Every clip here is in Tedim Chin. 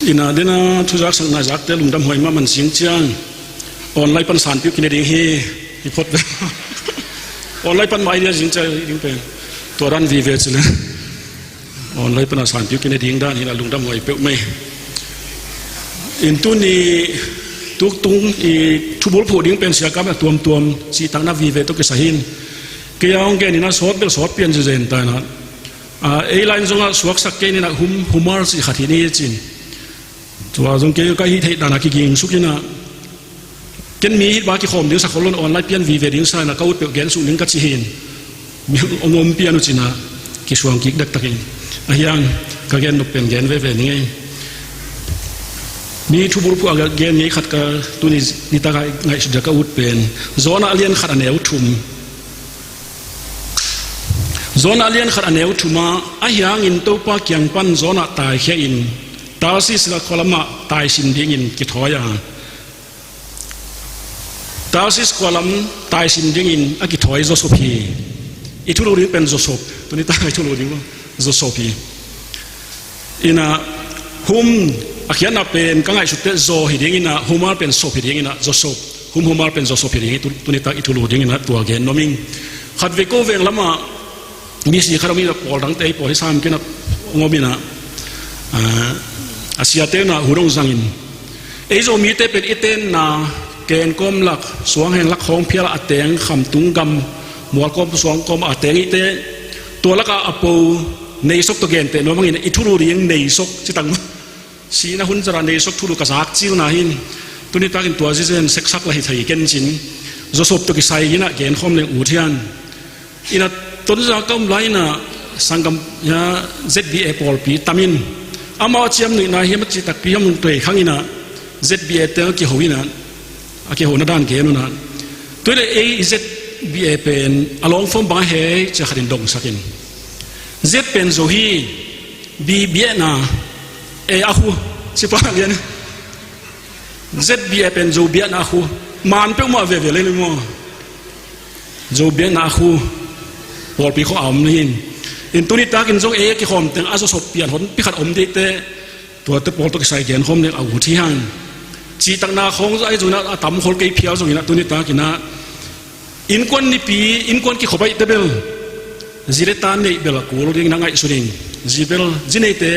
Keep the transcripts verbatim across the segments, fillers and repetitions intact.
Ina dena thuzaksakna zakte lungdam huai mahmah zing ciang online pan sanpiuh kine ding hi. Hi phot ve. Online pan mah idea zing ciang ding pen tua dan vive cile online pana sanpiuh kine ding dan hina lungdam huai peuh mai. In tuni tuktung i thubul phuh ding pen siakam a tuamtuam cihtakna vive tawh kisai hin. Kei a hong gen ina sawt bel sawt pian zezen ta ina. A, ei lain zongah suaksak kei nina hum, humar cih khat hi ni cin. Tua zong kei ka hih theih dana kiging suk ina. Ken mi hih ba kikhawm ding sa kholon online pian vive ding sa ina ka ut peuh gen suk ning ka ci hin. Mi hong om pian uh cina kisuang kik dektakin. A hiang ka gen nop pen gen veve ning ei. Mi thubul phuh a gen ngei khat ka tuni nitaka ngaihsut dia ka ut pen. Zona lian khat a neu thum. Zona lian khat a neu thuma a hiangin Topa kiang pan zona taikhia in Tarsis la khualamah taisin dingin kithawi a. Tarsis khualam taisin dingin a kithawi Joseph hi. I thulu ding pen Joseph. Tuni ta i thulu ding Joseph hi. Ina hum a khiatna pen ka ngaihsutte zaw hi ding ina humar pen sop hi ding ina Joseph. Hum humar pen Joseph hi ding i tu-, tuni tak i thulu ding ina tua gen noming. Khat ve ko veng lama misi khat om ina pawl dangte i pawl hi sam kina ngom ina, a, a siate na hu dong zangin. Ei Zomite pen i tenna kenkawm lak, suangheng lak khawng phial a teng khamtung gam, mualkawm suangkawm a teng ite, tua laka a po neisok tawh gente nuam hangin i thulu ding neisok citang. Sihna hun zara neisok thulu ka zak cilna hin. Tuni takin tua zizen seksak la hi thei ken cin. Joseph tawh kisai ina genkhawm leng ut hian. Ina tonza ka um lai ina sanggam, ya, Z B A pawlpi tamin amau a ciam nuihna hiam a citakpi hiam hong tuei khang ina Z B A te a kiho ina a kihona dan gen una. Tuile ei Z B A pen a long form bang a hei cia khatin dongsakin. Z pen zo hi. B biahna, e a khu, sipa lian. Z B A pen Zo biahna a khu. Man peuhmah veve lei lei maw. Zo biahna a khu. Pawlpi khawng a om ni hin. In tuni takin zong e a kikhawm teng a Joseph pian hon pi khat om dihte. Tuate pawl tawh kisai genkhawm ding a ut hi hang. Cihtakna khawng zong ai zong ina a tam khol kei phial zong ina tuni takin a Innkuan nipi, innkuan kikhop aihte bel zi le ta neih bel a kul ding na ngaihsun in. Zi bel, zi neite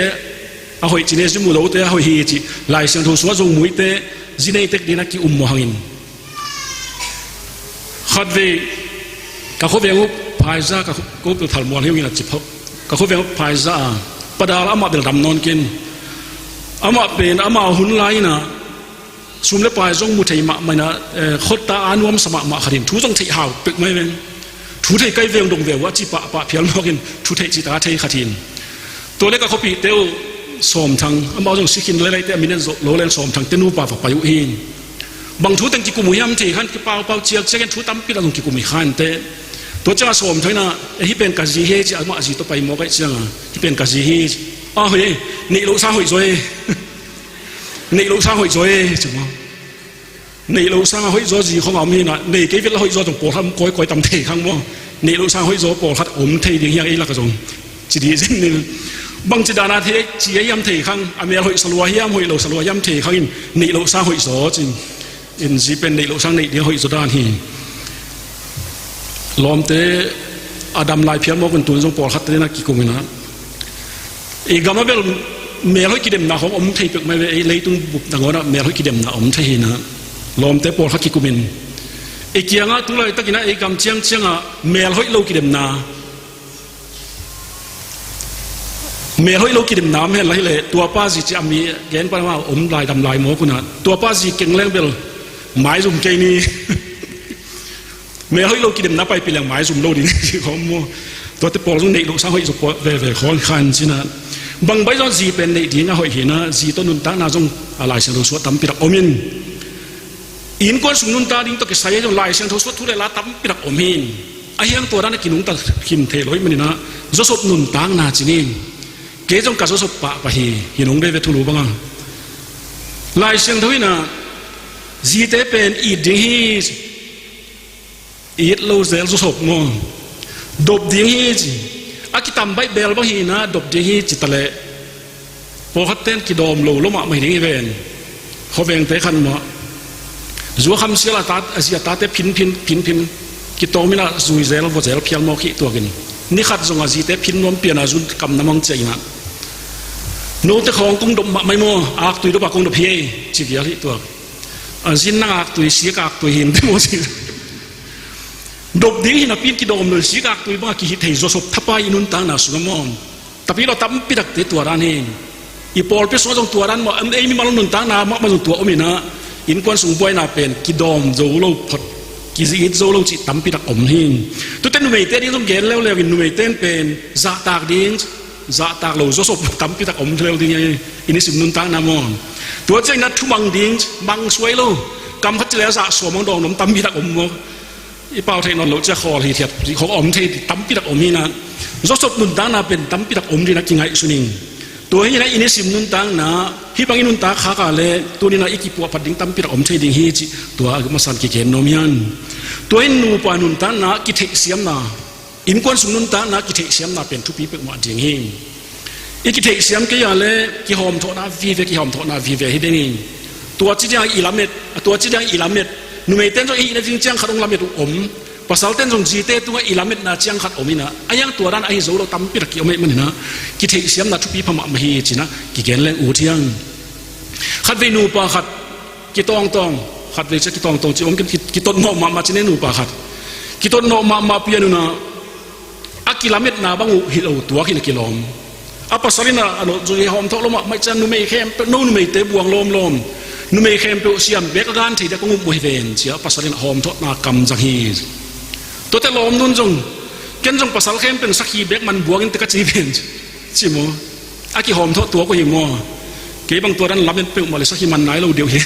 a hoih cine, zi mu lote a hoih hi ci. Lai Siangtho sungah zong muite zi neitek ding na ki-um maw hangin. Khatvei ka khuaveng uh phaiza ka ko pil thalmual hiungin a ci phok. Ka khuaveng uh phaiza a padal amah bel dam nawn kin. Amah pen amah hun lai ina Sum le pai zong mu thei mahmah ina, eh, khotta a nuamsa mahmah khatin thu zong theih hau pek mai veng. Thu thei kai veng dong veu a ci pahpah phial mawkin thu theih cita thei khatin. Tua le ka khuapihte uh Sawmthang, amah zong sikhin lelaite a minen lo leng Sawmthangte nupa va pai uh hin. Bang thu teng kikum uh hiam thei khan kipaupau ciakciakin thu tampi la zong kikum hi khante. Tua cianga Sawmthang ina, eh, hih pen ka zi hi ci amah zi tawh pai mawk aih cianga, hih pen ka zi hi ci. A hoi, neih loh sang hoih zaw e. Neih loh sang hoih zaw e, ci maw. Neih loh sang a hoih zaw zi khong a om hi na, nei kei vet la hoih zaw zong pawlkhat om kawikawi tam thei khang maw. Neih loh sang hoih zaw pawlkhat om thei ding hiang ei laka zong. Ci dih zen ni. Bang ci dana thei, ci ei hiam thei khang, a mel hoih salua hiam, hoih lo salua hiam thei khang in, neih loh sang hoih zaw cin. In zi pen neih loh sang neih ding hoih zaw dan hi. Lawmte a dam lai phial mawk in tun zong pawlkhat te na kikum ina. I gam a bel melhoih kidemna khong om thei pek mai ve, ei leitung bup nangawn ah melhoih kidemna om thei hi na. Lawmte pawlkhat kikum in. I kiangah tu laitak ina ei gam ciangciang ah melhoih lo kidemna. Melhoih lo kidemna om hen la hi le, tuapa zi ci a mi gen pan ma om lai dam lai mawk una. Tuapa zi keng leng bel maizum kei ni. Melhoih lo kidemna paipih leng maizum lo ding ci khawm maw. Tuate pawl zong neih loh sang hoih zaw veve khawng khan cina. Bang bai zong zi pen neih ding a hoih hi na, zi tawh nuntakna zong a Lai Siangtho suah tampi tak om in. Innkuan sung nuntak ding tawh kisai zong Lai Siangtho suah thu le la tampi tak om hin. A hiang tua dan a kinungta khin thei lo hi manina, Joseph nuntakna cinin. Kei zong ka Joseph pahpah hi, hi nung veve thulu banga. Lai Siangtho ina, zite pen it ding hi, it lo zel Joseph maw. Dop ding hi ci. A kitam baih bel bang hi na, dop ding hi ci ta leh. Pawlkhat ten kidawm lo lo mahmah hi ding hi ven. Khuavengte khat mah, zuakham sial a ta, a zi a tate phinphin phinphin kitawm in a zui zel vua zel phial mawk hi tuak in, ni khat zong a zite phin nuam pian a zun kam na mang ciah in a, note khawng kong dop mahmah hi maw, aktui dop a kong dop hi ei, ci vial hi tuak. A zin nang aktui, sik aktui hi in te maw ci. Dop ding hi napi in kidawm lo, sik aktui bang a kihih thei zawsop thapai i nuntakna sungah maw. Tapi lo tampi takte tua dan hi. I pawlpi sungah zong tua dan maw, ei mimal nuntakna mahmah zong tua om in a, innkuan sung buaina pen kidawm zo lo phot, ki-it zo lo cih tampi tak om hi. Tute numeite ding zong gen leuleu in, numeite in pen zahtak ding, zahtak lo zawsop tampi tak om leuleu ding hi. I nisim nuntakna maw. Tua ciangin a thumang ding, mang suai lo, kam khat ci leh a zah suam mang dawng om tampi tak om maw. I pau theih nawn loh ciah khawl hithiat khawng a om thei tampi tak om hi in a, zawsop nuntakna pen tampi tak om ding in a kingaihsun ing. Tua hi in a i nisim nuntakna hih bang i nuntak khak a leh tuni in a i kipuahphat ding tampi tak om thei ding hi cih tua a masa in kigen nuam hi hang. Tua hi in nupa nuntakna kitheihsiamna, innkuan sung nuntakna kitheihsiamna pen thupi peuhmah ding hi. I kitheihsiam kei a leh kihawmthawhna vive, kihawmthawhna vive hi ding hi. Tua ci ding a i lamet, a tua ci ding a i lamet. Numeite in zong i hihna ding ciang khat hong lamet uh om. Pasalte in zong zite tungah i lametna ciang khat om in a, a hiang tua dan ahi zo lo tampi tak ki-om ahih manin a, kitheihsiamna thupi pha mahmah hi ci in a kigen leng ut hi hang. Khatvei nupa khat kitawngtawng, khatvei ciah kitawngtawng ci om, ki-, kitotnawh mahmah ci ne nupa khat. Kitotnawh mahmah pian un a, a kilametna bang uh hi lo tuak hi in a kilawm. A pasal in a, a lo zui hawmthawh lo mahmah ciah numei khempeuh, no numeite buang lawmlawm. Numei khempeuh siam bek a gan thei dia kong um uh hi ven ciah a pasal in a hawmthawhna kam zang hi. Tuate lawmnu in zong, ken zong pasal khempeuh in sakhi bek man buang in te ka ci ven ci maw. A kihawmthawh tuak uh hi maw. Kei bang tua dan lamen peuhmah le sakhi man nai lo deuh hi.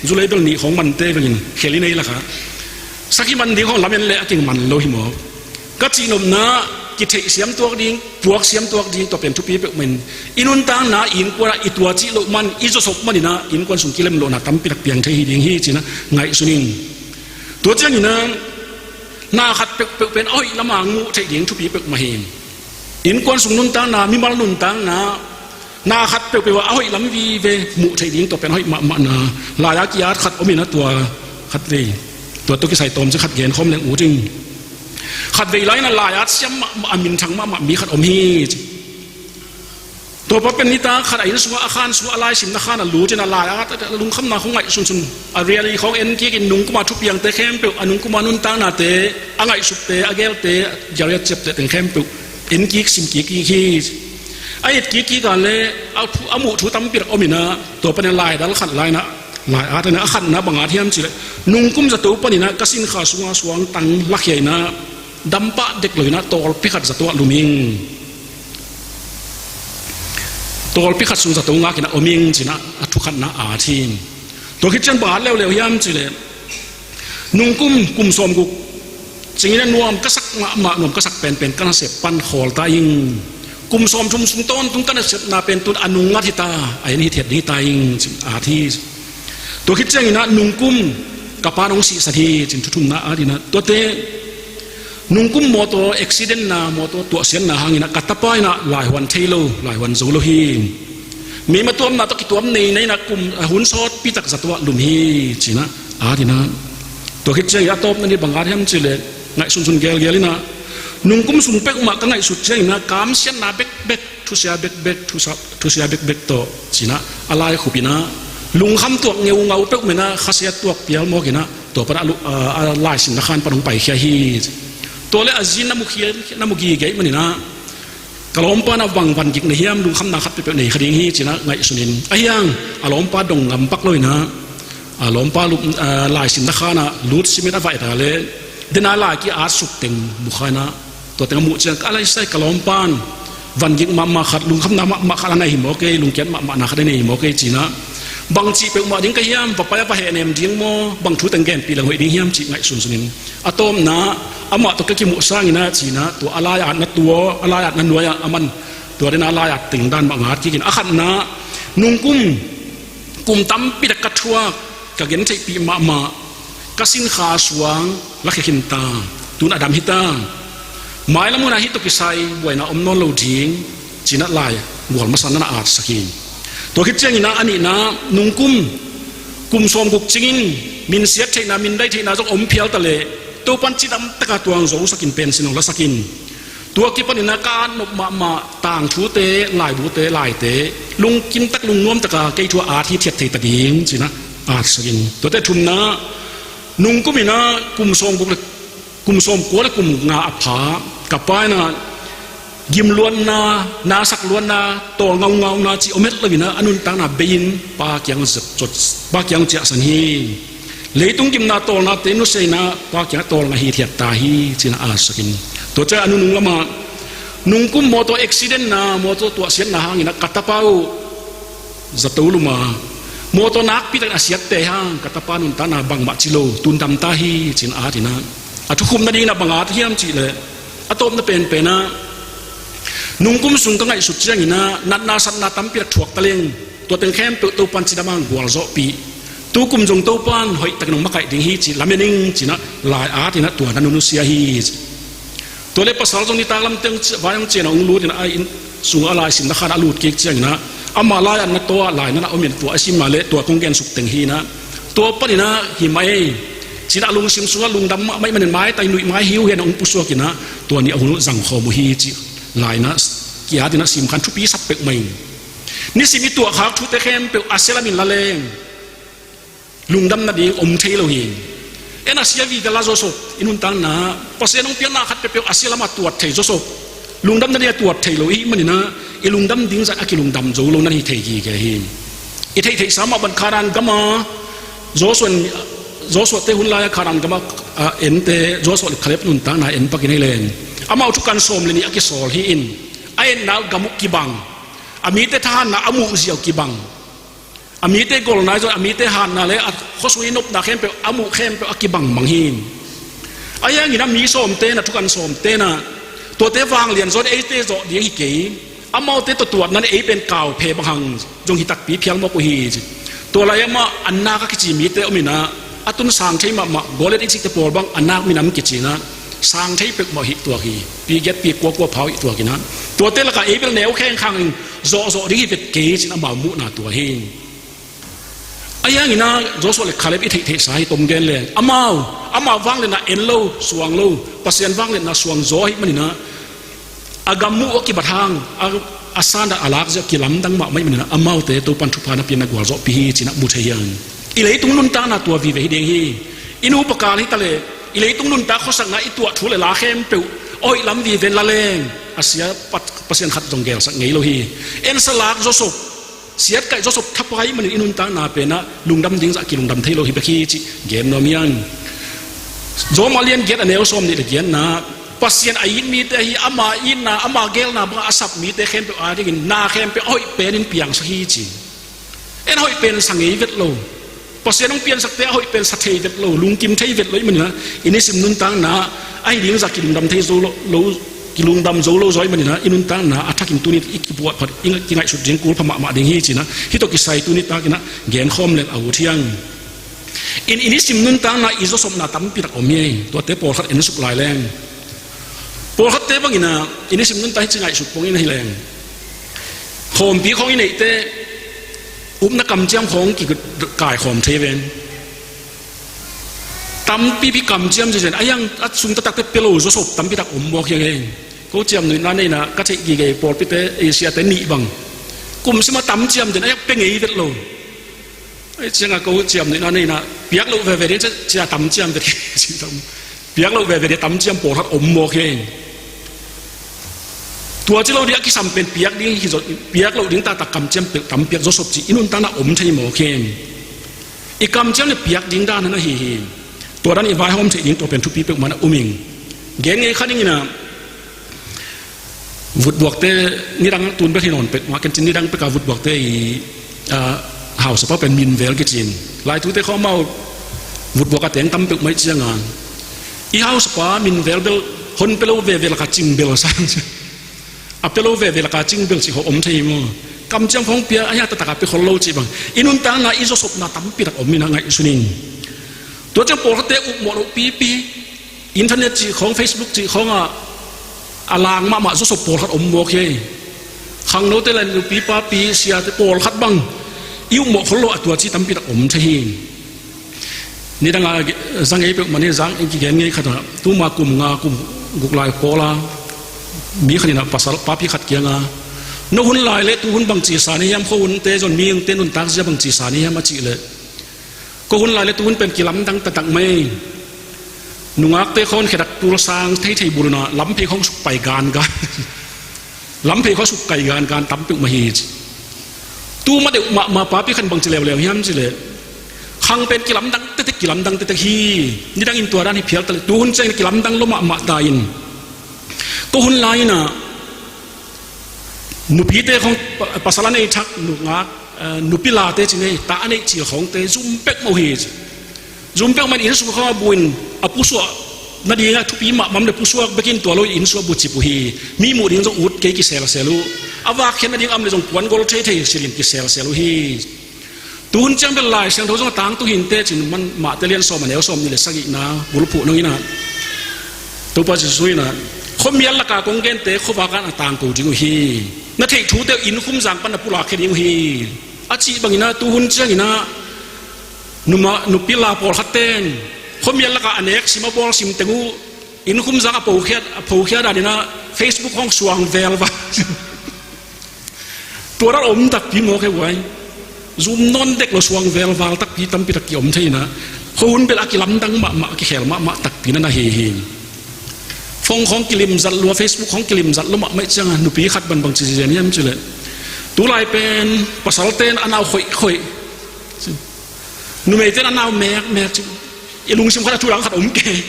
Zulei bel nih khawng mante bangin khel i nei lak a, sakhi man ding khawng lamen le a kiman lo hi maw. Ka cihnopna, kitheihsiam tuak ding, puaksiam tuak ding, tua pen thupi peuhmah in. I nuntakna, i innkuan ah i tua cih loh man, i zawsop man in a, innkuan sung kilem lohna tampi tak piang thei hi ding hi ci in a ngaihsun ing. Tua ciangin a, na khat peuhpeuh pen a hoih lam a muh theih ding thupi peuhmah hi. Innkuan sung nuntakna, mimal nuntakna, na khat peuhpeuh a hoih lam vive muh theih ding tua pen hoih mahmahna. Lai-at ki-at khat om in a tua khatvei, tua tawh kisai tawm ci khat gen khawm leng ut ing. Khatvei lai in a lai-at siam mahmah, a minthang mahmah mi khat om hi ci. Tua pa pen nitak khat a inn sungah a khan sungah a laisimna khan a lut in a lai-at a lungkhamna khawng ngaihsunsun a riali khawng en kik in nungkum a thupiangte khempeuh, a nungkum a nuntaknate, a ngaihsutte, a gelte, a riat ciapteh teng khempeuh en kik, sim kik kik hi. A et kik kik a leh a phu-, a muh thu tampi tak om in a, tua panin a laidal khat lai in a, lai-at in a, a khatna bang at hiam cih leh, nungkum zato panin a ka sinkha sunga suangtang lakhia in a, dampah dek lo in a tawlpi khat zato ah lum ing. Tawlpi khat sung zato ngak in a om ing ci in a, a thu khatna at hi. Tua khit ciang bang at leuleu hiam cih leh, nungkum kum sawmguk ciangin a nuam ka sak mahmah, nuam ka sak penpen ka nasep pan khawl ta ing. Kum sawmthum sung tawntung ka nasepna pen tun a nung ngat hi ta, a en hithiat ding hi ta ing ci in at hi. Tua khit ciangin a nungkum ka pa'n hong sihsan hi ci in thu thumna at in a, tuate nungkum mawtaw accident na, mawtaw tuahsiatna hangin a ka tapa in a laihuan thei lo, laihuan zo lo hi. Meima tuamna tawh kituam nei nei in a kum, a hun sawtpi tak zato ah lum hi ci in a at in a. Tua khit ciangin a tawpna ni bang at hiam cih leh ngaihsunsun gelgel in a, nungkum sung peuhmah ka ngaihsut ciangin a kamsiatna bekbek, thusia bekbek, thusa-, thusia bekbek tawh ci in a, a laikhup in a, lungkham tuak ngeungau peuhmah in a, khasiat tuak pial mawk in a, tua pan a lu-, a, a laisimna khan pan hong paikhia hi. Tua leh a zi in na mu khia, na mu gige ahih manin a, ka lawmpa in a bang vangik nei hiam, lungkhamna khat peuhpeuh nei kha ding hi ci in a ngaihsun in. A hiang, a lawmpa dong ngam pak lo in a, a lawmpa lu-, a, laisimna khan a lut simin a vaih ta leh, den a lai ki-at suk teng mu kha in a, tua teng a muh ciang, ka lai sai ka lawmpa in vangik mahmah khat, lungkhamna mahmah khat a nei hi maw kei, lungkiat mahmahna khat a nei hi maw kei ci in a, bang cih peuhmah ding ka hiam, va pai a va hehnem ding maw, bang thu teng genpih leng hoih ding hiam cih ngaihsunsun in. A tawpna, amah tawh ka kimuh sangin a ci in a, tua a lai-atna tua, a lai-atna nuai-ah a man, tua den a lai-at teng dan mah ngat kik in. A khatna, nungkum kum tampi tak ka thuak, ka gentheihpih mahmah, ka sinkha suang lakhia khin ta, tun a dam hi ta. Mailam hun ah hih tawh kisai buaina om nawn lo ding ci in a lai gual masa in a na atsak hi. Tua khit ciangin ah a nihna, nungkum kum sawmguk cingin minsiat theihna, mindaih theihna zong om phial ta leh, Topan cidam taka tuang zosakin pensin hong lasakin. Tua kipanin ah ka at nop mahmah tangthute, laibute, laite lungkim tak lungnuam taka kei thu a at hithiat thei ta ding ci-in ah atsakin. Tuate thumna, nungkum in ah kum sawmguk le kum sawmkua le kum nga a pha, ka pa in ah gimluatna, nasak luatna, tawl ngaungauna cih om het lo in ah a nuntakna bei-in Pa kiang zep, pa kiang ciahsan hi. Leitung gimna tawlnate nusia in ah Pa kiang tawl ngah hithiat ta hi ci-in ah atsakin. Tua ciang a nunung lamah nungkum mawtaw accident-na, mawtaw tuahsiatna hangin ah ka tapa uh zato lum a, mawtaw nakpi takin a siatte hang ka tapa nuntakna bangmah ci lo, tun dam ta hi ci-in at in ah, a thukhupna dingin ah bang at hiam cih leh, a tawpna penpen ah nungkum sung ka ngaihsut ciangin ah natna satna tampi tak thuak ta leng, tua teng khempeuh Topan cidam hang gualzawhpih, tukum zong Topan hoihtakin hong makaih ding hi cih lamen ing ci-in ah lai at in ah tua na nusia hi. Tua leh pasal zong nitak lam teng vai hong cian a hong lut in ah, a inn sungah a lai simna khan a lut kik ciangin ah, ama lai-atna tawh ah lai na na om in, tua a sim mah leh tua kong gensuk teng hi in ah, tua panin ah hi mah ei ci-in ah a lungsim sungah lungdam mahmah ahih manin maitai nuih mai hiu hi in ah hong pusuak in ah, tua ni a hun zangkhawm uh hi cih lai na ki-at in ah sim khan thupi sak peuhmah ing. Nisim i tuahkhak thute khempeuh a sia lamin la leng lungdam nading om thei lo hi. En, a sia vive la Joseph, i nuntakna Pasian hong piakna khat peuhpeuh a sia lamah tuat thei Joseph, lungdam nading a tuat thei lo i hih manin ah, i lungdam ding zah a kilungdam zo lo na hi thei gige hi. I theihtheihsa mah bang Kanaan gam a Joshua, Joshua-te hun lai-a Kanaan gam a, a ente, Joshua le Kaleb nuntakna en pakin hi leng, amau thukan sawm le nih a kisawl hi in, a etna uh gam uh kibang, a mite thahatna a muhzia uh kibang, a mite golna i zon, a mite hatna le a khuasung i nopna khempeuh a muh khempeuh a kibangmang hi. Ahi hangin ah mi sawmte in ah, thukan sawmte in ah, tuate vanglian zaw in eite zawh ding hi kei, amaute tawh tuatna in ei pen kauphe bang hang zong hi takpi phial mawk uh hi ci. Tua lai amah Anak a kici mite om in ah, a tun sang thei mahmah Goliath i cihte pawl bang Anak minam kici in ah, sang thei peuhmah hih tuak hi. Pi giat pi kuakua pha uh hih tuak in ah, tuate lakah ei bel neu khengkhang in zawhzawh ding hi vet kei ci-in amau muhna tua hi. Ahi hangin ah Joshua le Kaleb i theihtheihsa hi, tom gen leng, amau, amau vangliatna en lo, suang lo, Pasian vangliatna suang zaw ahih manin ah, a gam muh uh a kibat hang, a, a san a lak zia uh kilamdang mahmah ahih manin ah, amaute Topan thupha na pia in ah gualzawhpih hi ci-in ah mu thei hi hang. I leitung nuntakna tua vive hi ding hi. I nupa kal hi ta leh, i leitung nuntak khuasakna i tuah thu le la khempeuh a hoih lam vive in la leng, a sia Pasian khat zong gelsak ngei lo hi. Ensa lak Joseph, siatkaih Joseph thapai manin i nuntakna pen ah lungdam ding zah kilungdam thei lo hi bek hi cih gen nuam hi hang. Rom a lian giat a neu sawm nih le giatna, Pasian a it mite ahi, ama itna, ama geelna bangah a sap mite khempeuh adingin na khempeuh a hoih penin piangsak hi ci. En, a hoih pen sa ngei vet lo. Pasian hong piansakte a hoih pen sa thei vet lo, lungkim thei vet lo ahih manin ah, i nisim nuntakna ahi ding zah kilungdam thei zo lo, lo, kilungdam zo lo zaw ahih manin ah, i nuntakna a thakin tuni i kibuak phat, i kingaihsut ding kul pha mahmah ding hi ci-in ah, hih tawh kisai tuni takin ah genkhawm leng a ut hi hang. In, i nisim nuntakna i zawsopna tampi tak om hi. Tuate pawlkhat ensuk lai leng. Pawlkhatte bangin ah, i nisim nuntak hi ci ngaihsut pongin ahi leng, khawmpi khawng i neihte upna kamciam khawng kikaikhawm thei ven. Tampipi kamciam ci zen, a hiang a sung taktakte pia lo zawsop tampi tak om mawk hi hang. Ko ciamnuihna nei in ah ka theih gige pawlpite, Asia-te nih bang kum sim a tamciam zen, a hiang pia ngei vet lo. Ahi ciangah ko ciamnuihna nei in ah piak loh veve ding cia tamciam vet hi. Piak loh veve ding tamciam pawlkhat om mawk hi. Tua ci lo ding a kisam pen piak ding hi zaw, piak loh ding taktak kamciam peuh tam piak zawsop ci i nuntakna om thei mawk hi. I kamciam le piak ding dan na hi hi. Tua dan i vaihawm theih ding tua pen thupi peuhmah na um ing. Gen ngei kha ding in ah, vutbuakte nidang tun bek hi nawn pek mah, kencin nidang peka vutbuakte i, ah, hausapa pen minvel kici in. Laitute khawng amau vutbuak a teng tam peuhmah i cianga, i hausapa minvel bel hon pia lo veve laka cingbel sa. A pia lo veve laka cingbel cih khawng om thei maw? Kamciam khawng pia, a hiang taktak a pia khol lo cih bang. I nuntakna i zawsopna tampi tak om in ah ngaihsun in. Tua ciang pawlkhatte upmawh loh pipi, internet cih khawng, Facebook cih khawngah a lang mahmah zawsop pawlkhat om mawk hi. Khangnote le nupi papi siate pawlkhat bang i upmawh khol lo a tua ci tampi tak om thei hi. Nidanga zang ei peuhmah ni, zang in kigen ngei khatah tuma kum nga kum guk lai pawla mi khatinah pasal papi khat kianga, "No hun lai le tu hun bang cisa ni hiam, khuahunte zon mi hungte nuntak zia bang cisa ni hiam?" a cih leh, "Khuahun lai le tuhun pen kilamdang taktak mai. Nungakte khawn khedak tulsang theithei bulunah lamphei khawng sukpai gangan. Lamphei khawng sukpai gangan tam peuhmah hi," ci. Tuma deuh mahmah papi khan bang ci leuleu hiam cileh, "Khang pen kilamdang tektek, kilamdang tektek hi. Nidangin tua dan hi phial taleh tuhun ciangin kilamdang lo mahmah ta in. Khuahun lai inah nupite khawng pa-, pasal a nei thak nungak, eh, nupi late ci nei ta a neih cil khawngte zum pek mah uh hi," ci. Zum pek man inn sung kha buin a pusuah nadingah thupi mahmah le pusuak bekin tua lo inn sung a bucip uh hi. Mi muh ding zong ut kei, kiselsel uh. A vakkhiat nading am le zong puan gol theithei silin kiselsel uh hi. Tuhun ciang bel Lai Siangtho zong a tangtung hinte cin man Mate lian sawm a neu sawm nih le sagihna bulphuh nong inah Topa Jesu inah, "Khuamial laka kong gente khuavak ah na tangko ding uh hi. Na theih thute uh inn khumzang pan na pulakkhia ding uh hi," a cih banginah tuhun cianginah numa, nupi la pawlkhat ten khuamial lakah a nek sim a bawl sim teng uh inn khumzang a phokhia, a phokhia daninah Facebook hong suang velval. Tua ral om takpi mawk he uai. Zum nawn dek lo suang velval takpi tampi tak kiom thei inah khuahun bel a kilamdang mahmah, a kikhel mahmah takpi na na hi hi. Phone khawng kilimzat lua, Facebook khawng kilimzat lua mahmah ciangah nupi khat bangbang ci zen hiam cileh, "Tulai pen pasalten a nau khoihkhoih, numeiten a nau mekmek," ci. I lungsim khat a thudang khat om kei.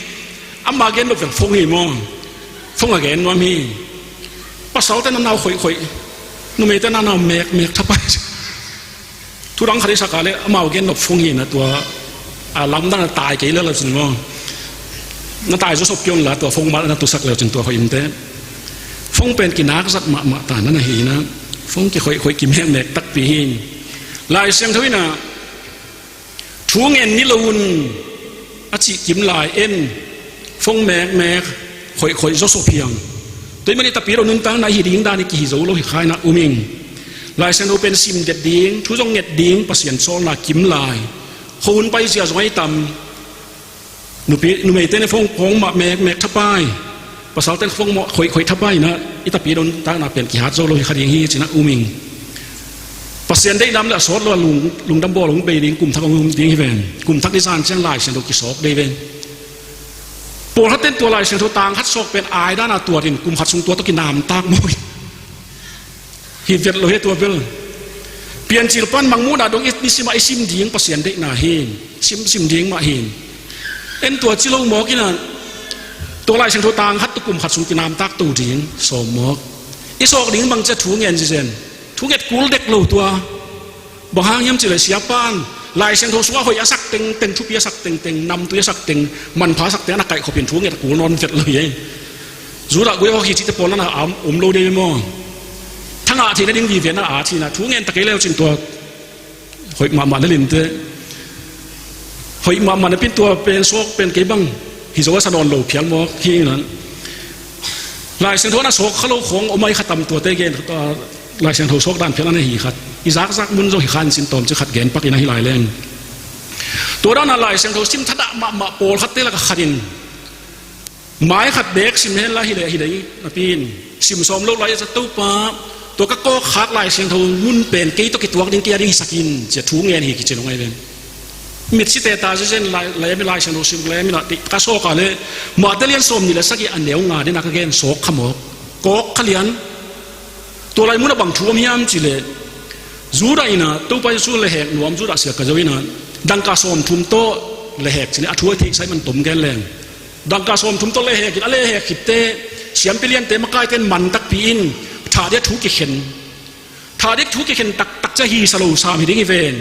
Ama gen nop vel phone hi maw? Phone a gen nuam hi. "Pasalten a nau khoihkhoih, numeiten a nau mekmek thapai," ci. Thudang khat i sak a le amau gen nop phone hi na tua, a lamdang na tai kei lel lo cin maw? Na tai zawsop kei un la tua phone mah na tusak leu cin tua hoih inte. Phone pen kinakzat mahmah ta na na hi na. Phone kikhoihkhoih kimekmek takpi hi. Lai Siangtho inah, "Thu ngen ni lo un," a cih kim lai en, phone mekmek, khoihkhoih zawsop hiang. Tua i man i tapi lo nuntakna hi ding dan i kihi zo lo hi kha inah um ing. Lai Siangtho pen sim det ding, thu zong nget ding, Pasian sawlna kim lai. Khuahun paizia zong ahi tam. Nupi, numeite ne phone, phone mah mekmek thapai, pasalten phone mah khoihkhoih thapai inah i tapi lo nuntakna pen kihat zo lo hi kha ding hi cinah um ing. Pasian deihna le a sawt lo a lung, lungdam bawl hong bei ding kum thak hong um ding hi ven. Kum thak ni zan ciang Lai Siangtho kisawk dei ven. Pawlkhat ten tua Lai Siangtho tang khat sawk pen ai dana tuatin kum khat sung tua tawh kinamtak maw hi. Hi vet lo hi tua bel. Piancil pan Mangmuhna dong i, i sim a i sim ding Pasian deihna hi. Sim, sim ding mah hi. En tua ci lo mawk inah tua Lai Siangtho tang khat tawh kum khat sung kinamtak to ding sawm mawk. I sawk ding bang cia thu ngen zizen. Thu nget kul dek lo tua. Bang hang hiam cileh siapan Lai Siangtho sungah hoih a sak tengteng, thupi a sak tengteng, namtui a sak teng, manpha a sak teng a na kaihkhopin thu nget a kul nawn vet lo hi ei. Judah guihawk hi cihte pawl na na om, om lo dei maw? Thangah theih nading vive na a thina thu ngen ta kei leu cin tua hoih mahmah na linte. Hoih mahmah na pin tua pen suak pen kei bang hi zo a sa nawn lo phial mawk hi nan. Lai Siangtho na sawk kha lo khawng om ai khatam tuate gen, ah, Lai Siangtho sawk dan phial an hi khat. I zakzak mun zong hi khan sin tawm ci khat gen pak ina hi lai leng. Tua dana Lai Siangtho sim thadah mahmah pawlkhatte laka khatin mai khat bek sim hen la hi leh hi dei napi in sim sawm lo lai a za Topa, tua ka kawkkhak Lai Siangtho mun pen kei tawh kituak ding kei a ding hi sakin cia thu ngen hi kici lo ngai ven. Mit si teta zezen lai, lai a mi Lai Siangtho sim lai a mi na ti ka sawk a le Mate lian sawm nih le sagih a neu nga dena ka gen sawk kha mawk. Kawk kha lian. Tua lai mun a bang thu om hiam ci le Judah ina Topa Jesu le hek nuam Judah sia ka zo ina dangka sawm thum tawh le hek ci le a thu a theihsai man tom gen leng. Dangka sawm thum tawh le hek in a le hek khitte siampi liante makaite in man takpi in tha dia thu kikhen. Tha dik thu kikhen taktak cia hi sa lo sam hi ding hi ven.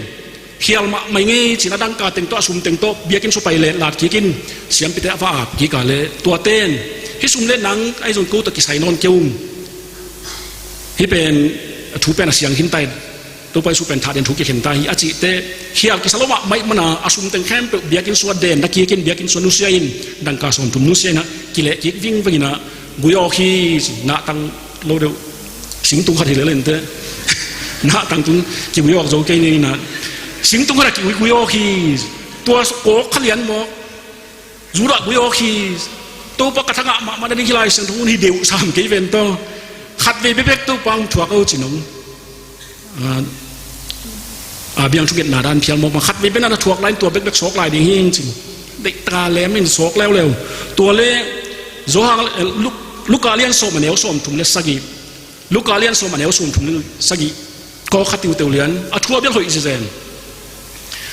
Khial mahmah i ngei cin a dangka teng tawh a sum teng tawh biakinn sua pai le lat kik in siampite a va ap kik a le tuaten hih sum le nang ahi zong ko tawh kisai nawn kei ung. Hih pen a thu pen a siang khin tai. Topa Jesu pen tha den thu kikhen ta hi a cihte khial kisa lo mahmah i mana a sum teng khempeuh biakinn sua den na kik in biakinn sua nusia in dangka sawm thum nusia in a kileh kik vingveng in a gui awk hi. Nahtang lo deuh Singtung khat hi lel inteh. Na tangtung kiguiawk zo kei ni na. Singtung khat a kiguiawk hi. Tua kawk kha lian mawk. Judah guiawk hi. Topa ka thangah mahmah na ding hi lai siang thong un hi deuh sam kei ven tawh. Khat vei bekbek Topa hong thuak o ci nong. A, a biang thungetna dan phial mawk ma khat vei bena na thuak lai in tua bekbek sawk lai ding hi ing cin. Deih taka lem in sawk leuleu. Tua le Johan, eh, Luk-, Luka lian sawm a neu sawm thum le sagih. Luka lian sawm a neu sawm thum le sagih. Kawk kha tiuteu lian. A thu a bel hoih zizen.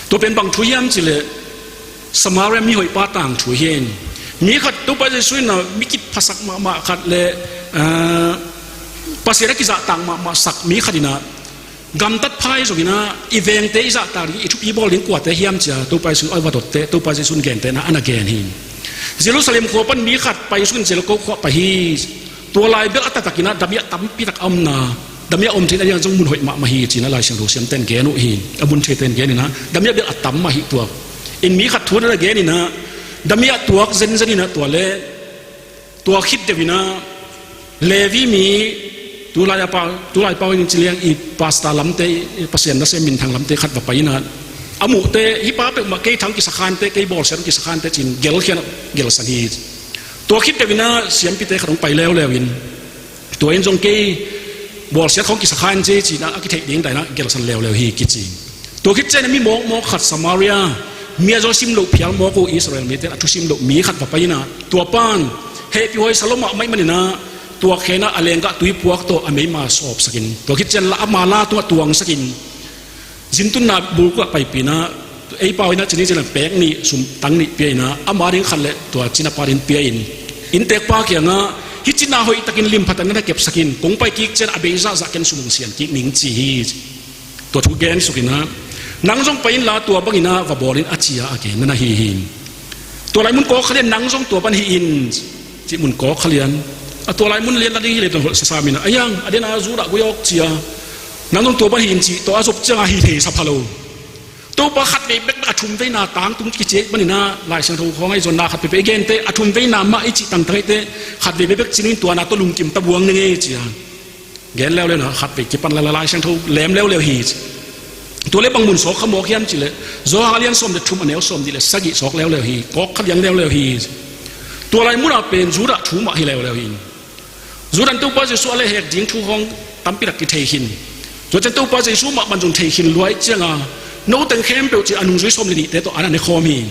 Tua pen bang thu hiam cileh Samaria mi hoih pa tangthu hi in. Mi khat Topa Jesu in a mi kiphasak mahmah khat le, ah, Pasian a kizahtak mahmah sak mi khat in a gamtat phai zongin a i vengte i zahtak ding i thupi bawl ding kuate hiam cia Topa Jesu a va dotte Topa Jesu in gente na a na gen hi. Jerusalem khua pan mi khat pai sungin Jericho khua pai hi. Tua lai bel a taktakin a damiah tampi tak a omna damiah om theihna dingah zong mun hoih mahmah hi cin a Lai Siangtho siamten gen uh hi. A mun theiten gen in a damiah bel a tam mah hi tuak. In mi khat thu na gen in a damiah tuak zenzen in a tua le tua khit deuh in a Levi mi tulai a pa, tulai pau in ci liang i pastor lamte, i Pasian nasem minthang lamte khat va pai in a a muhte hih pa peuhmah kei thang kisakhante kei bawlsiat kisakhante cin gelkhian gelsan hi. Tua khit deuh in a siampite khat hong pai leuleu in tua in zong kei bawlsiat khawng kisakhan ci ci in a a kitheih ding daina gelsan leuleu hi kici. Tua khit ciang a mi mawkmawk khat Samaria mi a zaw sim loh phial mawk uh Israel mite a thusim loh mi khat va pai in a tua pan hehpih huai sa lo mahmah ih man in a tua khen a a lenggah tuipuak tawh a meima sawpsakin tua khit ciang la ama la tungah tuangsakin zintunna bulkuah paipih in a ei pau in a cini cina pek nih sum tang nih pia in a ama ding khat le tua cina pa ding pia in inntek pa kiangah hih cina hoihtakin limphat a na kepsakin kong pai kik ciang a bei zahzah ken sum hong sian kik ning ci hi. Tua thu gen suk in a nang zong pai inla tua bangin a va bawl in a ci a a gen na na hi hi. Tua lai mun kawk kha lian nang zong tua ban hi in cih mun kawk kha lian a tua lai mun lian la ding hi le tua sasam in a ayang a den a Judah guiawk ci a nang zong tua ban hi in cih tua a zop ciang a hi thei sa pha lo. Topa khat vei bekbek a thum veina tangtung kici ih man in a Lai Siangtho khawng a i zonna khat pepeh i gente a thum veina mah i cih tangtang ite khat vei bekbek cin in tua na tua lungkim tabuang ning ei ci a gen leuleu na khat vei kipan la la Lai Siangtho lem leuleu hi. Tua le bang mun sawk kha mawk hiam cileh Johan a lian sawm le thum a neu sawm dih le sagih sawk leuleu hi kawk kha lian leuleu hi. Tua lai munah pen Judah thu mah hi leuleu hi. Judah in Topa Jesu a lehhek ding thu hong tampi rak kithei khin. Tua cian Topa Jesu mah man zong thei khin luai cianga noteng khempeuh ci a nungzui sawm le nihte tawh an a nekhawm hi.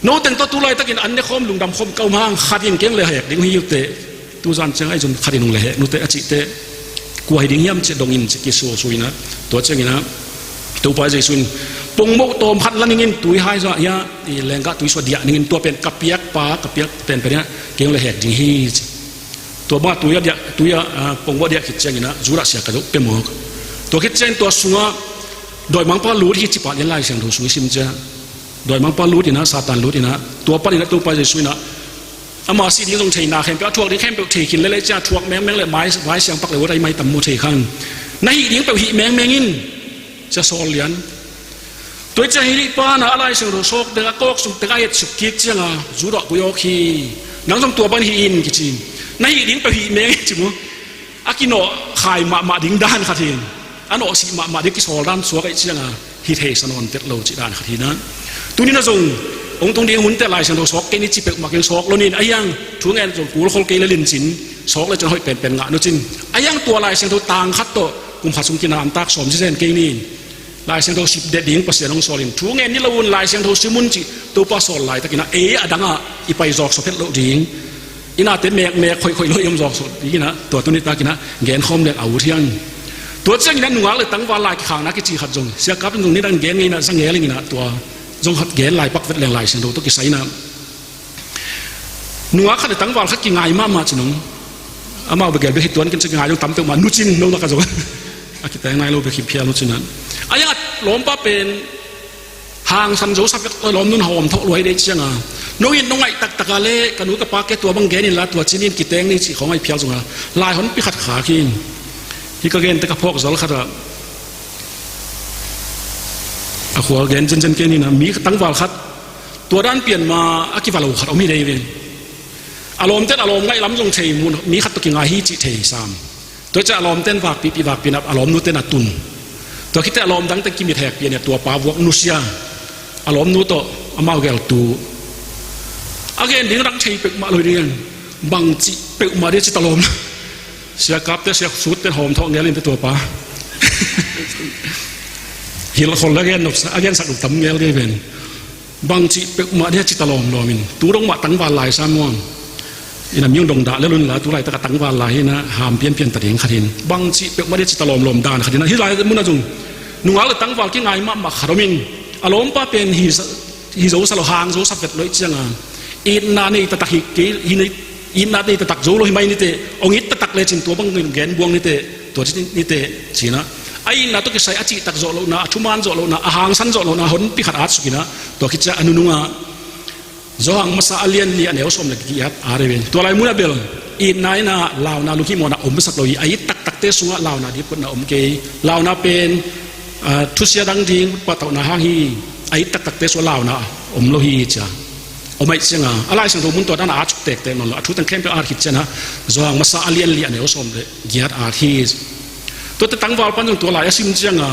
Noteng tawh tu laitakin an nekhawm lungdam khawm ka um hang khat in keng lehhek ding hi ute. Tuzan ciang ahi zong khat in hong lehhek nute a cihte kua hi ding hiam ci dong in ci kisuasua in a tua ciangin a Topa Jesu in pongmoh tawm khat la ningin tui hai zah hia i lenggah tui sua diah ningin tua pen ka piak pa ka piak pen pen hia keng lehhek ding hi ci. Tua bangah tui a diah tui a pongmoh diah khit ciangin a Judah sia ka zoh pia mawk. Tua khit ciangin tua sungah dawimangpa lut hi ci pah lian Lai Siangtho sung i sim ciang dawimangpa lut in a Satan lut in a tua panin a Topa Jesu in a ama sih ding zong theina khempeuh a thuak ding khempeuh thei khin lelei ciang a thuak mengmeng le mai vai siangpak le uat a i mai tam mu thei khang na hih ding peuh hih mengmeng in cia sawl lian. Tua i ciang hih pa na a Lai Siangtho sawk deng a kawk sung teng a et suk kik cianga Judah guiawk hi. Nang zong tua ban hi in kici na hih ding peuh hih meng in ci mu. A kinawh khai mahmah ding dan khat hin a nawhsih mahmah ding kisawl dan suak aih cianga hi thei sa nawn tet lo cih dan khat hina. Tunin a zong hong tung ding hunte Lai Siangtho sawk kei ni ci peuhmah keng sawk lo nin a hiang thu ngen zong kul khol kei le lincin sawk le cun hoih penpen ngah nucin a hiang tua Lai Siangtho tang khat tawh kum khat sung kina amtak sawm cizen kei nin Lai Siangtho sip det ding Pasian hong sawlin thu ngen ni lo un Lai Siangtho sim un cih Topa sawl laitakin a ei a dangah i pai zawk sawphet loh ding. Inate mekmek khoihkhoih lo i om zawk sawh dingin a tua tuni takin a genkhawm deng a ut hiang. Tua ciangin a nungak le tangval lai kikhakna kici khat zong siakap in zong nidang gen ngei in a zangel ingin a tua zong khat gen lai pak vet leng Lai Siangtho tawh kisai in a nungak khat le tangval khat kingai mahmah ci nong. Amau begel bek hi tuan kin ci kingai zong tam peuhmah nucin no laka zong a kiteng nai lo bek hi phial nucin a a yang a lawmpa pen hangsan zo sa pek lawm nun hawm thawh luai dei cianga nong it nong ngaih taktaka le ka nu ka pa ke tua bang gen inla tua cinin kiteng ni cih khawng aih phial zonga lai honpi khat khak hi. Hi ka gente ka phawk zal khatah a khual gen zenzen ke nina mi tangval khat tua dan pian ma a kivalo khat om hi dei ve. A lawmten a lawm ngaih lam zong thei mun mi khat tawh kingai hi cih thei sam. Tua ciah a lawmten vakpihpih vakpih na a lawmnuten a tun. Tua khit teh a lawm dangte kimit hekpih a nia, tua pa vuak nusia. A lawmnu tawh amau gel tu. A gen ding rak thei peuhmah lo hi ding. Bangci peuhmah ding ci ta lawm. Sia Kapte, Sia Sutte hawm thawh ngel in teh tua pa. Hilh khol a gen nop sa, a gensak nop tam ngel ding ven. Bangci peuhmah ding ci ta lawmlawm in. Tu dong mah tangval lai sa maw. Ina mi hong dong dah lel un la, tu laitak a tangval lai hi na, ham pianpian ta ding khat hi in. Bangci peuhmah ding ci ta lawmlawm dan khat hi na. Hih lai mun ah zong nungak le tangval kingai mahmah khat om in. A lawmpa pen hi sa, hi zo sa lo, hang zo sa vet lo ih ciang a, itna nei taktak hi kei, hi nei, itna nei taktak zo lo hi mai ni teh, hong it taktak lecin tua bang gen buang ni teh, tua ci ni teh, ci na. A itna tawh kisai a cihtak zawh lohna, a thuman zawh lohna, a hangsan zawh lohna honpi khat at suk in a, tua khit ciah a nunung ah Johan masa a lian li a neu sawm le giat at hi ve. Tua lai mun ah bel itna in a launa lunghimawhna omsak lo hi, a it taktakte sungah launa dipkotna om kei. Launa pen, ah, thusia dang ding pahtawhna hang hi, a it taktakte sungah launa om lo hi, ci a. Om ahih ciang a, a Lai Siangtho mun tua dan a at suk tektek nawn lo, a thu teng khempeuh at khit ciang a, Johan masa a lian li a neu sawm le giat at hi. Tuate tangval pan zong tua lai a sim ciang a,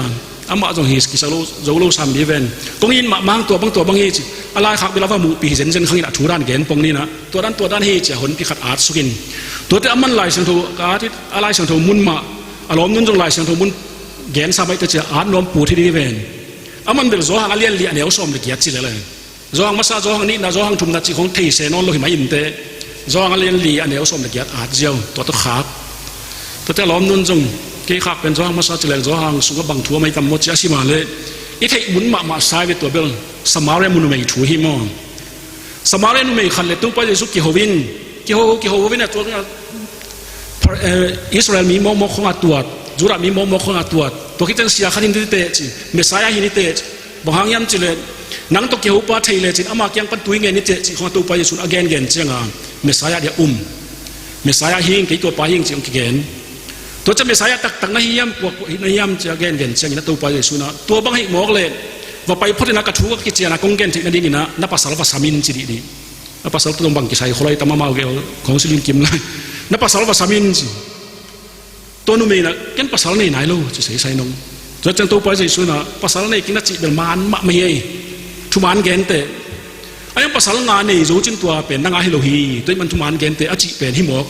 amah zong hi kisa lo, zo lo sam ding ven. Kong it mahmah tua bang tua bang hi ci. A laikhak bel a va muhpih hi zenzen khang in a thu dan gen pong ni na. Tua dan tua dan hi ci a honpi khat at suk in. Tuate a man Lai Siangtho ka at hi, a Lai Siangtho mun mah, a lawmnun zong Lai Siangtho mun gen sa mai teh ci a at nuam put hi ding hi ven. A man bel Johan a lian li a neu sawm le giat ci lel e. Johan masa, Johan nihna, Johan thumna cih khong thei se nawn lo hi mai in teh. Johan a lian li a neu sawm le giat at ziau, tua tawh khak. Tuate a lawmnun zong, kei khak pen Johan masa ci leng Johan sungah bang thu a mai tam maw ci a sim a leh, i theih mun mahmah sa hi ve tua bel, Samaria mun numei thu hi maw. Samaria numei khat le Topa Jesu kiho in, kiho, kiho in a tua, eh, Israel mi mawkmawk khong a tuat, Judah mi mawkmawk khong a tuat, tua khit ciang sia khat hi ni teh ci, Messiah hi ni teh ci. Bang hang hiam cih leh, nang tawh kiho pa thei lecin ama kiang pan tui ngen ni teh cih khong a Topa Jesu in a gengen ciang a, Messiah ding a um. Messiah hi ing, kei tua pa hi ing cih hong kigen. Tua ciang Messiah taktak na hi hiam, kua, kua na hi hiam cih a gengen ciangin a Topa Jesu in a, tua bang hi mawk leh, va pai phot in a, ka thu ka kician a kong gen theih nadingin a, na pasal va sam in ci dihdih. Na pasal tawh zong bang kisai kholai tam, amau gel khong siling kim lai. Na pasal va sam in ci. Tua numei in a, ken pasal nei nai lo ci seisai nong. Tua ciang Topa Jesu in a, pasal nei kei na cih bel man mahmah hi ei. Thuman gen teh. A hiang pasal nga nei zo cin tua pen nang a hi lo hi. Tua ahih man thuman gen teh a cih pen hi mawk.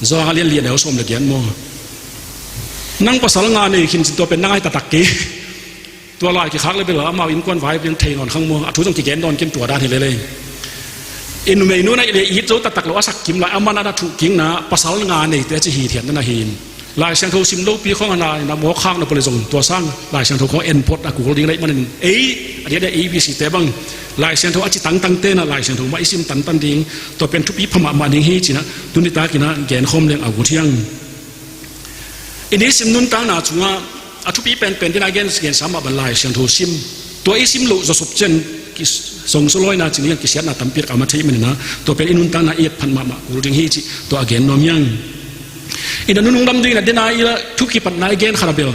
Johan a lian li a neu sawm le giat maw. Nang pasal nga nei khin cin tua pen nang a hi taktak kei. Tua lai kikhak le bel amau innkuan vai pen thei nawn khang maw, a thu zong kigen nawn kim tua dan hi lel ei. I numeinu na i le it zo taktak lo a sak kim lai, a man a na thuh kikna pasal nga neite a ci hithiatna na hi in. Lai Siangtho sim lopi khong a na, na mawk khak na pawh le zong tua sang Lai Siangtho khong en phot a kul ding na hih manin ei, a diakdiak A B C te bang Lai Siangtho a ci tangtangte na Lai Siangtho mah i sim tantan ding, tua pen thupi pha mahmah ding hi ci-in a, tuni takin a gen khawm leng a ut hiang. I nisim nuntakna sungah a thupi penpen ding a gen, gensa mah bang Lai Siangtho sim. Tua i sim loh zawsop ciang ki, songsolawina cih ni, kisiatna tampi tak a om thei manin a, tua pen i nuntakna i et phat mahmah kul ding hi cih tua a gen nuam hiang. I na nunung lam dingin a, dena i la thu kipatna i gen khat a bel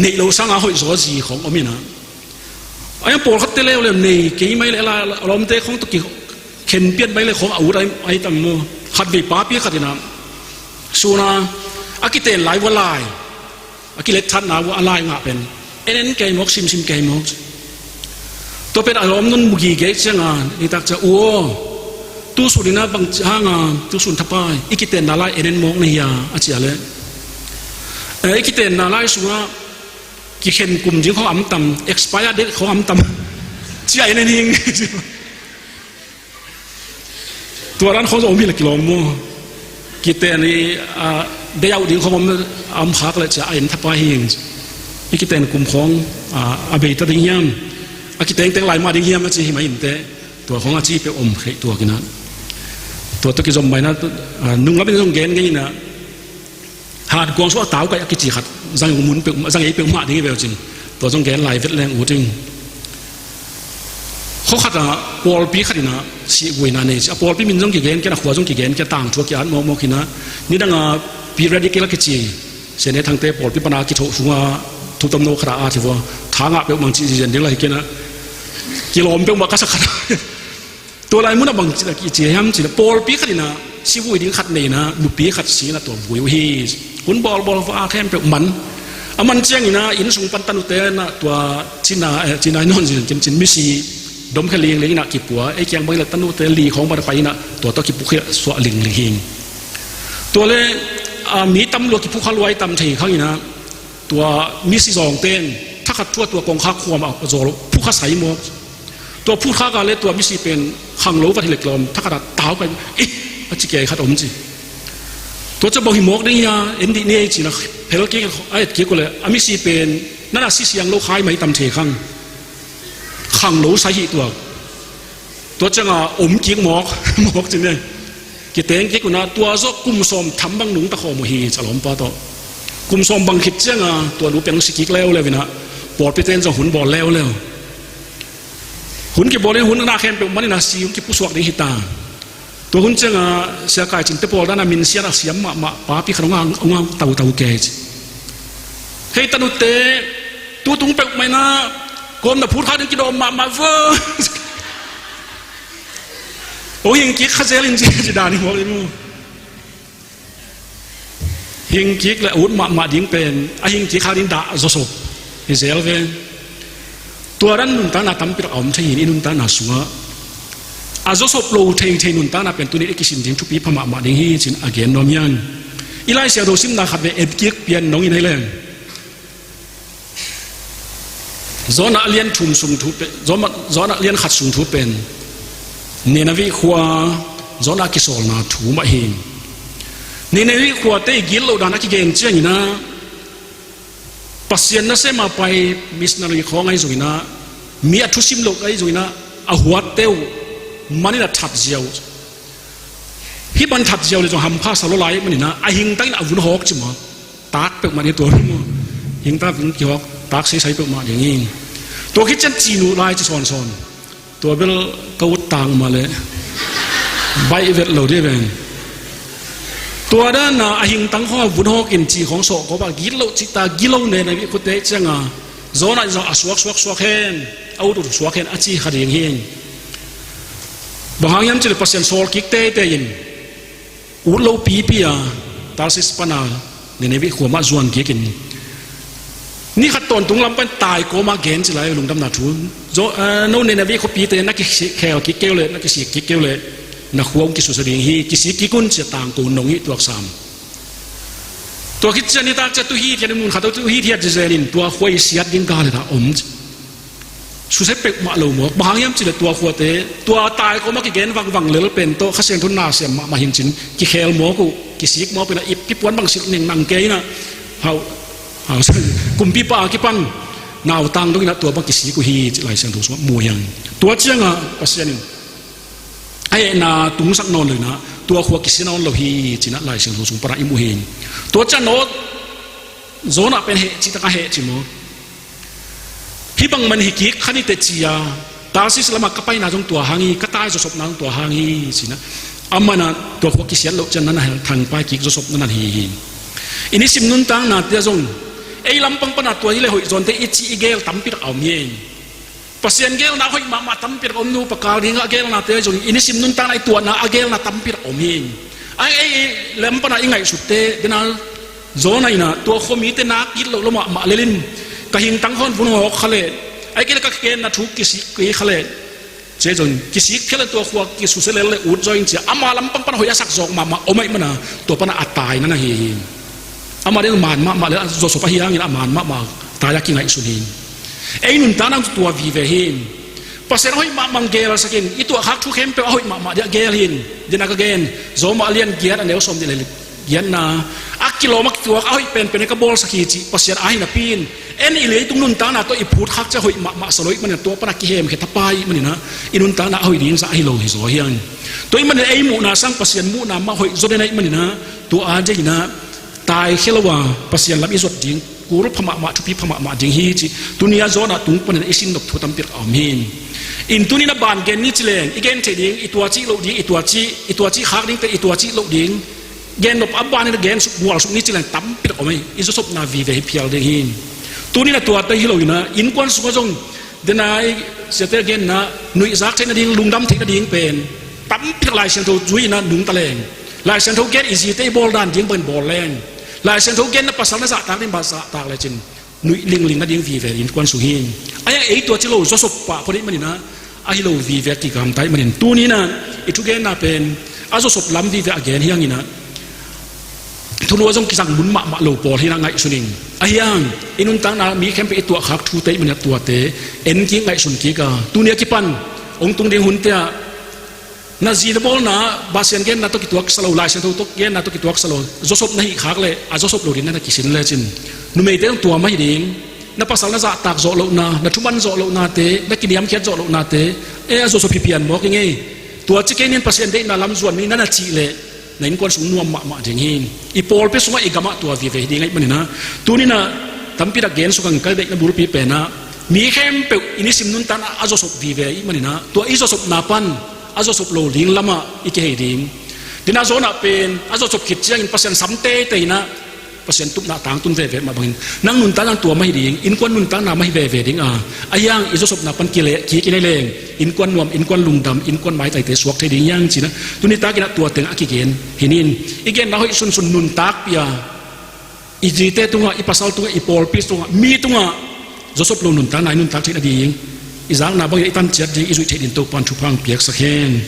neih loh sanga hoih zaw zi khong om in a. A hiang pawlkhatte leuleu nei kei mai leh, a lawmte khong tawh kikhen pian mai leh khong a ut ahi, ahi tam maw. Khatvei papi khat in a, sun a, a kiten lai uh a lai, a kilet thatna uh a lai ngah pen en en kei mawk, simsim kei mawk. Tua pen a lawmnun mu gige ciang a, nitak ciang, "U aw, tusun in a bang hang a, tusun thapai, i kitenna lai en en mawk na hia?" a ci a leh, "Eh, i kitenna lai sungah kikhen kum ding khong om tam, expire date khong om tam," ci a en en hing. Tua dan khong zong om hi leh kilawm maw. Kiten i, ah, day out ding khong om, om khak leh ci a en thapai hing. I kiten kum khong, ah, a bei ta ding hiam, a kitengteng lai mah ding hiam a ci hi mai in teh. Tua khong a ci peuh om khei tuak in a. Tua tawh kizom mai in a, ah, nung lam in zong gen ngei in a. Hankuang sungah taukaih a kici khat zang mun peuh, zang ei peuhmah ding hi ve uh cin. Tua zong gen lai vet leng ut ing. Khua khat ah pawlpi khat in a sihguaina nei ci a, pawlpi min zong kigen kei in a, khua zong kigen kei in a, tangthu a ki-at mawkmawk in a. Nidang a Pi Radical a kici, Sene Thangte pawlpi pan a kithoh sungah thu tomno khat a at hi vua. Tha ngah peuhmah ci zizen ding lai hi kei in a. Kilawm peuhmah ka sa khat. Tua lai mun ah bang ci, ci hiam cih leh, pawlpi khat in a, si vui ding khat nei in ah, nupi khat si in ah tua vui uh hi. Hun bawlbawl va a khempeuh man. A man ciangin ah inn sung pan tanute in ah tua cina, eh, cina i nawn zin cin, cin misi domkhia lingling in ah kipua, ei kiang bang in ah tanute li khawng bang a pai in ah tua tawh kipukhia suah lingling hi. Tua le, ah, mi tam lua kiphukha lua i tam thei khang in ah, tua misi zawngte in thakhat thu a tua kongkhak khuam ah zawl phukha sai mawk. Tua phukha ka le tua misi pen khanglo vat hi lek lawm, thakhat ah tau kai, "Ih!" a ci kei khat om ci. Tua ciang bang hi mawk ding hia, en dih ni ei ci in ah phel kik a et kik uh le, a misi pen nana si siang lo khai mai tam thei khang. Khanglo sai hi tuak. Tua ciang a om kik mawk, mawk ci ni. Kiteng kik un ah tua zawh kum sawm tham bang nungta khawm uh hi ci a lawmpa tawh. Kum sawm bang khit ciang a tua nu piang si kik leuleu in ah pawlpite in zong hun bawl leuleu. Hun kibawl in hun na khempeuh man in ah si hun kipusuak ding hi ta. Tua hun ciang a Sia Kai Cin te pawl dan a minsiat a siam mahmah papi khat hong a, hong a tautau kei ci. "Hei tanute, tu tung peuhmah in ah kawm na phutkhak ding kidawm mahmah vo." O hing kik kha zel in ci, ci dan hi mawk ding uh. Hing kik le a ut mahmah ding pen, a hing kik khak ding dah zawsop hi zel ve. Tua dan nuntakna tampi tak a om thei hi in, i nuntakna sungah a zawsop lo theithei nuntakna pen tuni i kisin ding thupi pha mahmah ding hi ci in a gen nuam hi hang. I Lai Siangtho simna khat ve et kik pian nong in hei leng. Jonah lian thum sung thu pen, Jonah, Jonah lian khat sung thu pen Nineveh khua Jonah kisawlna thu mah hi. Nineveh khuate i gitloh dan a kigen ciangin ah Pasian nasem a pai missionary khawng ahi zongin ah, mi a thusim loh ahi zongin ah, a huatte uh man in a that ziau. Hih bang that ziau le zong hampha sa lo lai man in ah, a hingtang in a vun hawk ci maw. Tak peuhmah ding tua maw. Hingtang vun kihawk, tak seisai peuhmah ding hi. Tua khit ciang cin uh lai ci sawnsawn. Tua bel ka ut tang mah leh baih vet lo dih ven. Tua dan a, a hingtang khawng a vun hawk in ci khawng sawh kawp a, gitloh cihta, gilo nen a vih khuate ciang a, Jonah in zong a suak, suak, suak hen, a ut, ut, suak hen a ci kha ding hi. Bang hang hiam cih leh Pasian sawl kik teitei in, ut lo pipi a, Tarsis pan a Nineveh khua mah zuan kik in, ni khat tawntung lam pan tai kawm a gen ci lai lungdamna thu. Zo, eh, no Nineveh khuapite na kikhel kik kei uh leh, na kisik kik kei uh leh, na khua hong kisusia ding hi, kisik kik un ci a tangko nong hi tuak sam. Tua khit ciang nitak ciang tu hithiat in, mun khat tu hithiat zezen in, tua khua i siat ding gal hi ta om. Susia peuhmah lo mawk. Bang hang hiam cih leh tua khuate, tua tai kawm a kigen vangvang lel pen tawh Kha Siangtho in na sem mahmah hi in cin, kikhel mawk uh, kisik mawk pen a ip kipuan bang silh neng nang kei in ah, hau, hau, kumpipa a kipan nautang dong in ah tua bang kisik uh hi cih Lai Siangtho sungah mu hi hang. Tua ciang a Pasian in a hehna tungsak nawn lo in ah, tua khua kisia nawn lo hi ci in ah Lai Siangtho sung pan a i mu hi. Tua ciang a, Jonah pen heh cih tak a heh ci maw. Hih bang man hi kik kha ni teh ci a, Tarsis lam a ka paina zong tua hang hi, ka tai zawsopna zong tua hang hi ci in ah, amah in ah tua khua kisiat loh ciang na na hel thangpai kik zawsop na na hi hi. I nisim nuntaknate ah zong ei lampang pan a tua hi leh hoih zawnte i cih i gel tampi tak a om hi. Pasian gelna hoih mahmah tampi tak om, nupa kal ding a gelnate zong, i nisim nuntakna i tuahna a gelna tampi tak om hi. A, ei, ei lam pan a i ngaihsutte, den a Jonah in ah tua khua mite nak gitloh lo mahmah lel in, ka hingtang khawng vun hawk kha leh, ahih kei leh ka kigenna thu kisik kei kha leh, ci zong kisik phial leh tua khua kisusia lel leh ut zaw in ci a, ama lampang pan a hoih a sak zawk mahmah om ahih man a, tua pan a a taina na hi hi. Amah ding man mahmah leh zawsop ahi hangin a man mahmah tai a kingaihsun hi. Ei nuntakna tua vive hi. Pasian a hoih mahmah gelsak in, i tuahkhak thu khempeuh a hoih mahmah ding a gel hi. Den a ka gen, Rom a lian giat a neu sawm nih le giatna, a kilawm a kituak a hoih penpen ka bawlsak hi cih Pasian a hi napi in, en i leitung nuntakna tawh i phutkhak ciang hoih mahmah sa lo ahih manin, tua pan a kihemkhia thapai ahih manin ah, i nuntakna a hoih ding zah ahi lo hi zaw hi hang. Tua ahih manin ei muhna sang Pasian muhna mah hoih zaw den ahih manin ah, tua a ding in ah, taikhia lo a Pasian lam i zuat ding, kul pha mahmah, thupi pha mahmah ding hi cih tuni a Jonah tung panin i sim nop thu tampi tak a om hi. In tuni in a ban gen ni ci leng, i gen theih ding, i tuacih loh ding, i tuacih, i tuacih khak dingte, i tuacih loh ding, gen nop a ban in a gen suk, gual suk ni ci leng tampi tak a om hi. I zawsopna vive hi phial ding hi. Tuni in a tuate hi lo in ah, innkuan sungah zong, den a i siate genna, nuihzak theih nading, lungdam theih nading pen tampi tak Lai Siangtho zui in ah nungta leng, Lai Siangtho gen i zite i bawl dan ding bangin bawl leng, Lai Siangtho gen na pasal na zahtak ding bang zahtak lecin nuih lingling nading vive innkuan sung hi. Ahi hang ei tua ci lo zawsop pah phot ahih manin ah, ahi lo vive kigamta ahih manin tuni in ah i thugenna pen a zawsop lam vive a gen hi hang in ah, thulu ah zong kizang mun mahmah lo pawl hi in ah ngaihsun ing. Ahi hang i nuntakna mi khempeuh i tuahkhak thute ahih manin ah tuate en kik, ngaihsun kik a, tuni a kipan hong tung ding hunte ah na zi na bawlna, Pasian genna tawh kituaksa lo, Lai Siangtho tawh genna tawh kituaksa lo zawsop na hih khak leh a zawsop lo ding na na kisin lecin, numeite zong tua mah hi ding. Na pasal na zahtak zawh lohna, na thuman zawh lohnate, na kiniamkhiat zawh lohnate, e, a zawsop hi pian mawk ing ei. Tua ci kei ning, Pasian deihna lam zuan ning na na cih leh na innkuan sung nuam mahmah ding hi. I pawlpi sungah, i gamah tua vive hi ding ahih manin ah, tuni in ah tampi tak gen suk hang. Ka deihna bulpi pen ah mi khempeuh i nisim nuntakna a zawsop vive ahih manin ah tua i zawsopna pan a zawsop lo ding lamah i kihei ding. Tua ahih manin ah pen a zawsop khit ciangin Pasian sam teitei in ah Pasian tupna tangtun veve mah bangin nang nuntakna tua mah hi ding, innkuan nuntakna mah hi veve ding a, ahi hang i zawsopna pan kile kik i nei leng innkuan nuam, innkuan lungdam, innkuan maitaite suak thei ding hi hang ci in ah tuni takin ah tua teng a kigen hi ning. I genna hoih sunsun nuntakpih a, i zite tungah, i pasal tungah, i pawlpi tungah, mi tungah zawsop lo nuntakna i nuntak theih nading, i zakna bangin i tan ciat ding, i zuih theih ding Topa'n thupha hong piaksak hen.